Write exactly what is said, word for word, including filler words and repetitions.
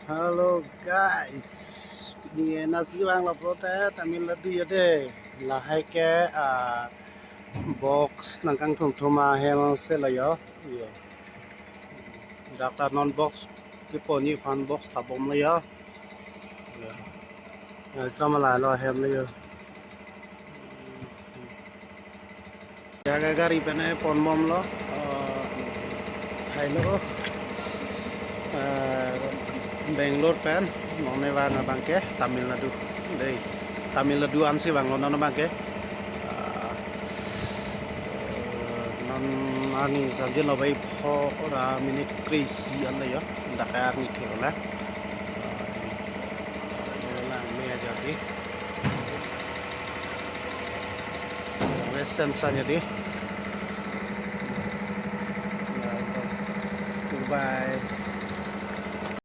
Hello guys, pini nasi vanglo pulote Tamil Nadu ya de. Lahai ke ah, box nangkangthum thum ahem se lo yo. Yo. Dak ta non box kepon aphan box thabom lo yo. Yo. Yo, kama la lo ahem lo yo. Jaga gari pen ponbomlo, eh, hailo, eh, Bangalore pen, non ne vang abang ke Tamil Nadu, dei, Tamil Nadu ansi vanglo non abang ke, eh, non arni samjin lo bai pho ra minute crazy an le yo, dak arni thek la, eh, lang me aja di. Western side ya di.